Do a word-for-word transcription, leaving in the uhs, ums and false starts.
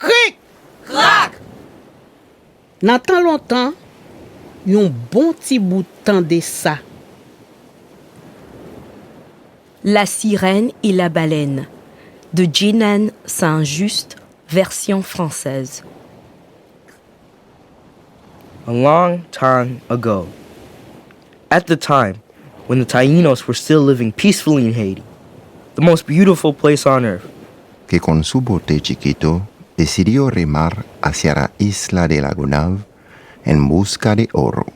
Krik! Krak! Nan tan lontan, yon bon ti bout tan de sa. La sirène et la baleine, de Jeananne Saint-Juste, version française. A long time ago. At the time when the Taínos were still living peacefully in Haiti, the most beautiful place on earth. Ke konn sou bote Chiquito, decidió remar hacia la isla de la Gonâve en busca de oro.